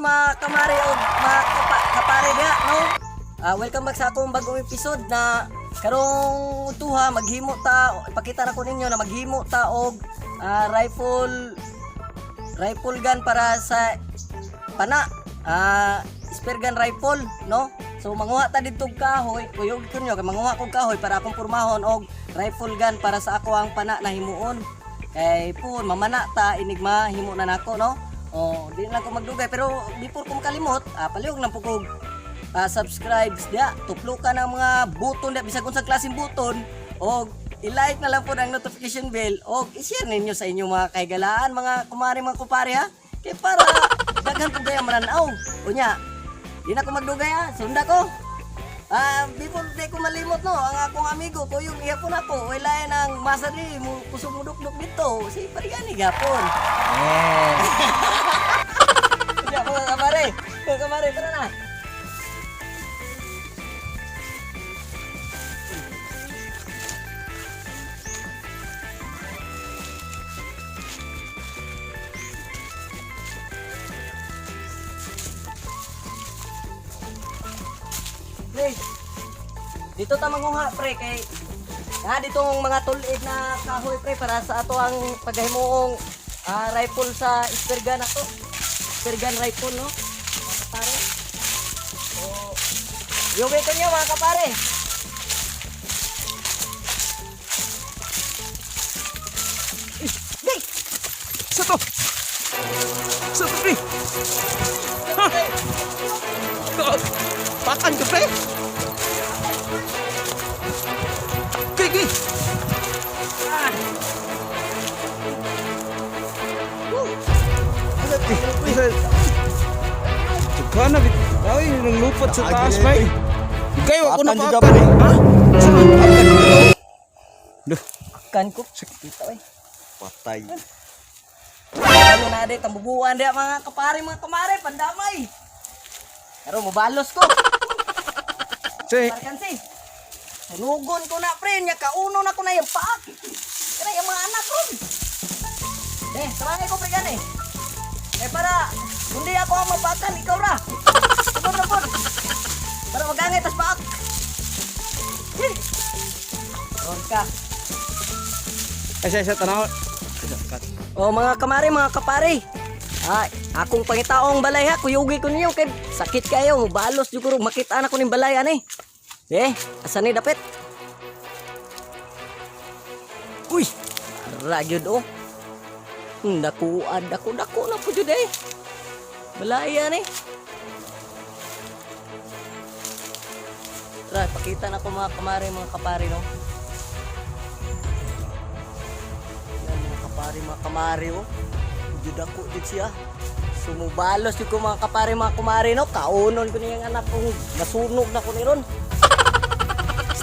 Mga kamare o mga kapare diha, no? Welcome back sa akong bagong episode na karong tuha maghimo ta, ipakita na ko ninyo na maghimo ta og rifle rifle gun para sa pana, spear gun rifle, no? So manguha ta didto og kahoy, kuyog ko niyo kay manguha kog kahoy para akong pormahon og rifle gun para sa ako ang pana na himuon. Kay puhon mamana ta inig mahimo na nako, no? Oh, di lang ko magdugay, pero before ko makalimot, palihog lang po kog subscribe diya, tuplukan ang mga button diya, bisag unsang klaseng button, og i-like na lang po ang notification bell og i-share ninyo sa inyong mga kahigalaan, mga kumare, mga kumpare, ha, kay para daghan pud kaya mananaw. Unya, di na ko magdugay, ha, sunda ko. Before di ko malimot, no, ang akong amigo ko yung ihapon ako, wala nang masa di mo kusog mo dukduk dito, si Parigani gapon. Unya, mga kamare, mga kamare, tara na. Pre, dito ta manguha, pre, kay na ditong mga tulid na kahoy, pre, para sa ato ang paghimuong rifle sa spear gun ato. Spear gun rifle, no? Mga kapare. So, yugay ko niyo, mga kapare. Gay! Sa to! Sa to, pre! Ha? Pakan ka, pre! Gay, gay! Ah! Tugkana, bit. Ay, nang lupat sa taas, pre. Kayo, ako na Pakan juga, pakan. pre. Ha? Saan? Duh, Kan ko. Kita eh. Patay. Ano na di, tambubuan di mga kapare, mga kamare, pandamay. Pero mobalos ko. Say, Parkansi. Sunugon ko na, pre, nya kauno na ko na yung paak. Kaya yung mga anak ron. Eh, tawagin ko, pre, gani. Eh, para, kundi ako ang mapakan, ikaw ra. Tupon na po. Para magangay, tas paak. Eh. Ron ka. ay, sa, tanaw. O mga kamare, mga kapare. Ay, akong pangitaong balay, ha, kuyugi ko ninyo kay sakit kayo, balos jud ko ro, makita na ko ning balay ani. Eh, asa ni dapit? Uy, ara gyud oh. Dakuan, dako dako na po jud eh. Balay ani. Tara, pakita na ko, mga kamare, mga kapare, no. Yan, mga kapare, mga kamare, oh. Jud ako jud siya. Sumubalos jud ko, mga kapare, mga kumare, no. Kaunon ko niyang anak kong masunog na ko ni ron.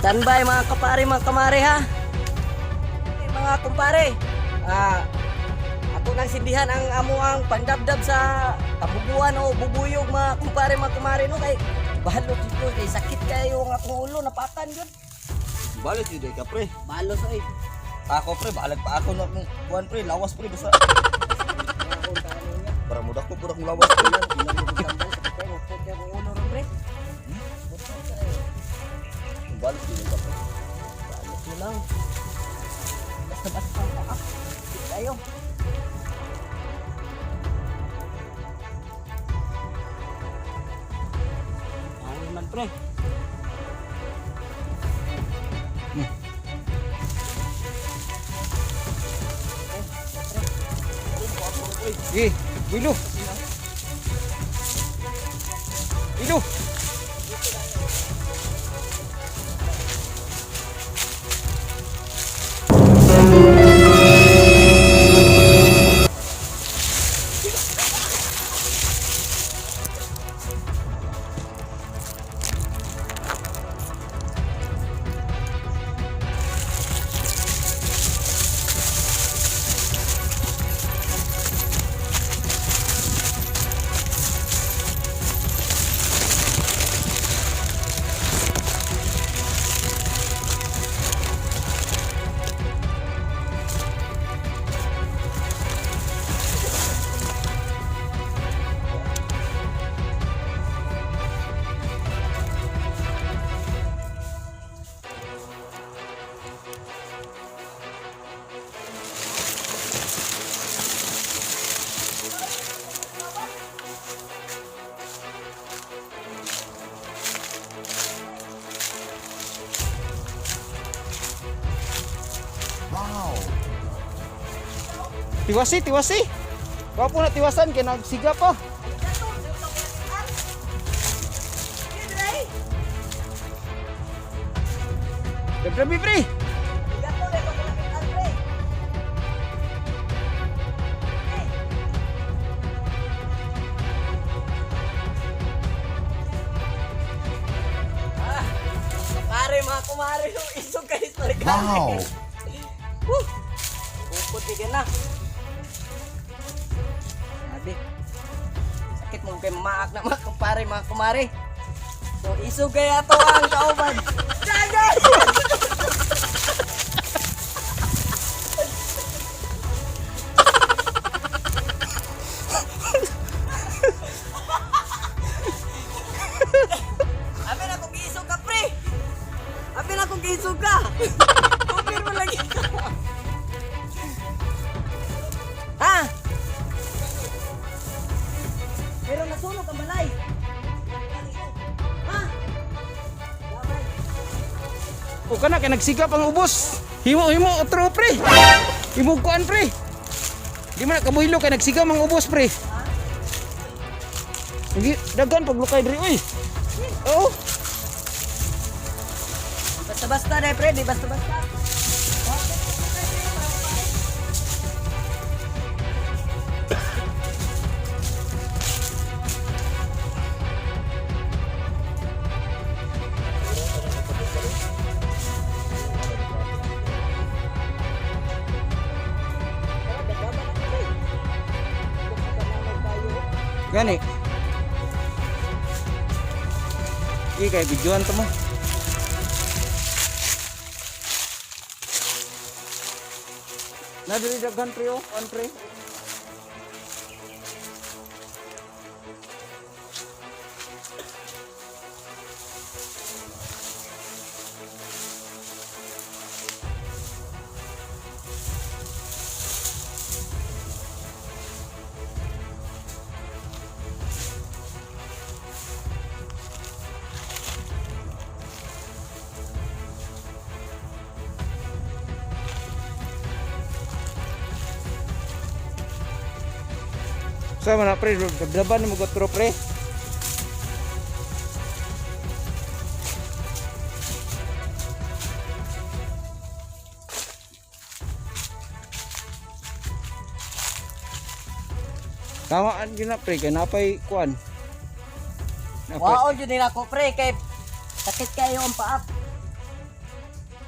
Standby, mga kapare, mga kamare, ha. Eh, mga kumpare, ato nang sindihan ang amo ang pandabdab sa tabubuan o bubuyog, mga kumpare, mga kumare, no, kay balot jud ko kay sakit kayo ang akong ulo napakan jud. Balik yun ka, pre. Balos oy. Ako, pre, balag pa ako na akong buwan, pre. Lawas, pre, basta. Para mudak ko, pura akong lawas, pre. Balik yun ka, pre. Basta-basta ang paa. Tayo. Ang man, pre. Sige, bilo. Bilo. Tiwasi, tiwasi. Wapo na tiwasan kay nagsiga pa. Dabdabi pre. Pare mga kumare, yung isog kayo sa Wow. Woo! Pupot ni na. Grabe. Sakit mo kay maak na mga kumpare, mga kumare. So isog kaya to ang kauban. Dagan! Abi na kong isog ka, pre! Abi na kong isog ka! Kumpir mo lagi ka! Ha? Pero nasunog ang balay. Ha? Gamay. O kana kay nagsiga pang ubos. Himo himo otro pre. Himo kuan pre. Di man na kabuhilo kay nagsiga mang ubos pre. Hindi daghan paglukay diri oy. Oo. Basta-basta na, pre. Di basta-basta. Gani. Di kay videoan to mo. Na diri daghan pre oh, kuan pre. Sa man na pre, dabdaban mo gotro pre. Tamaan gyud na pre kay napay kuan. Napay. Waon yun nila ko, pre. Kay sakit kayo ang paap.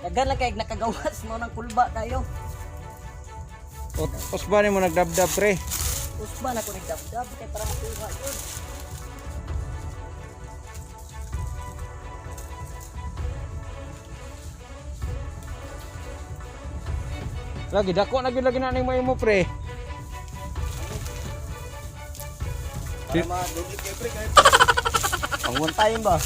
Dagan lang kay nakagawas mo ng kulba kayo. Usba nimo nagdabdab pre. Usba na ko nagdabdab kay para makuha yun. Lagi dako na gyud lagi na ning mo pre. Para madugit kayo pre kahit pang one time ba?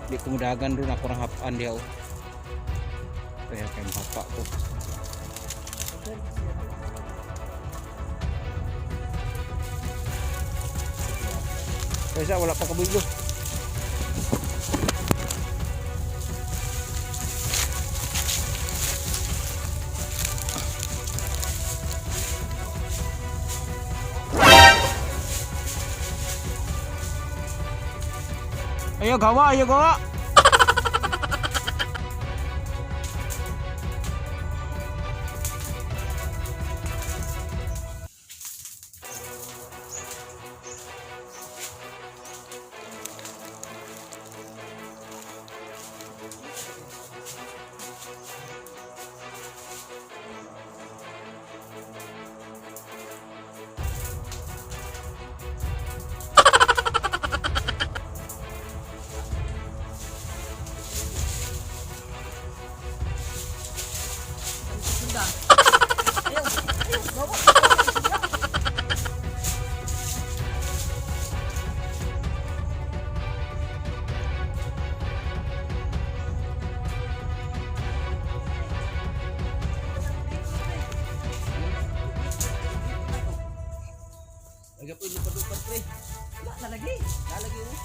Di ko mudagan ron ako ng hapan diha. oh. Kaya kay mahapa ko. Kaysa wala pa kabiglo. Ayo gawa, ayo gawa. Lalagay mo.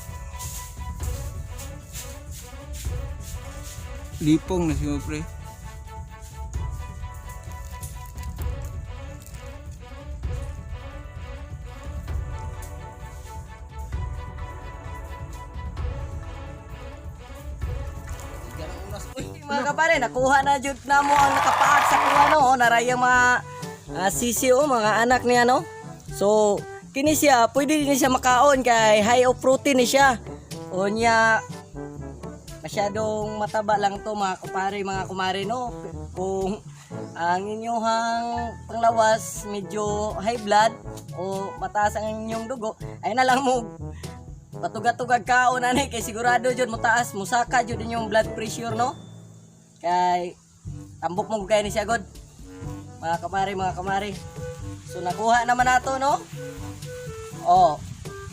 Lipong na siya, pre. Mga kapare, nakuha na jud na mo ang nakapaak sa kuha, no. Oh, naray ang mga sisiyo, mga anak niya, no. So, kini siya, pwede din siya makaon kay high of protein ni siya. O niya, masyadong mataba lang to, mga kupare, mga kumare, no. Kung ang inyong panglawas medyo high blood o mataas ang inyong dugo, ay na lang mo patugatugag kaon ani kay sigurado jud mo taas, musaka jud inyong blood pressure, no. Kay tambok mo kay ni siya god. Mga kamari, mga kamari. So nakuha naman nato, no. Oh,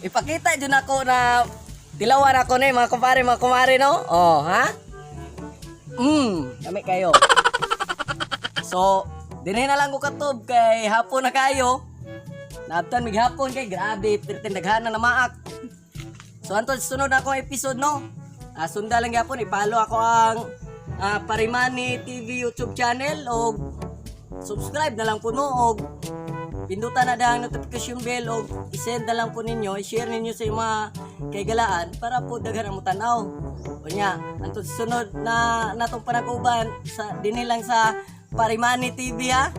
ipakita jud nako na tilawan ako ni, mga kumpare, mga kumare, no. Oh, ha? Dami kayo. So, dinhi na lang ko katob kay hapon na kayo. Naabtan mig hapon kay grabe perting daghan na namaak. So antod sunod na akong episode, no. Sunda lang gyapon, i-follow ako ang Parimani TV YouTube channel og subscribe na lang po mo og pindutan na dahang notification bell og i-send na lang po ninyo, i-share ninyo sa inyong mga kaigalaan para po daghan ang mutanaw. Unya, antod sunod na natong panag-uban sa dinhi lang sa Parimani TV, ha.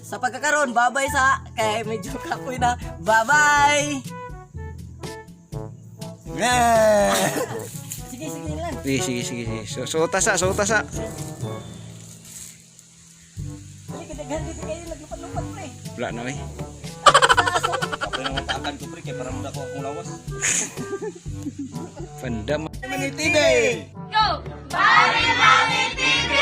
Sa pagkakaroon, babay sa kay medyo kapoy na. Bye-bye. Yeah! Sige, sige lang. Sige, sige, sige, sige. So, so tasa, so tasa. Dali ka daghan dito kayo naglupad-lupad, pre. Wala na eh. Ako na mapaakan ko, pre, kay para mo dako akong lawas. Pandama. Mani TV! Go! Bye, Mommy TV!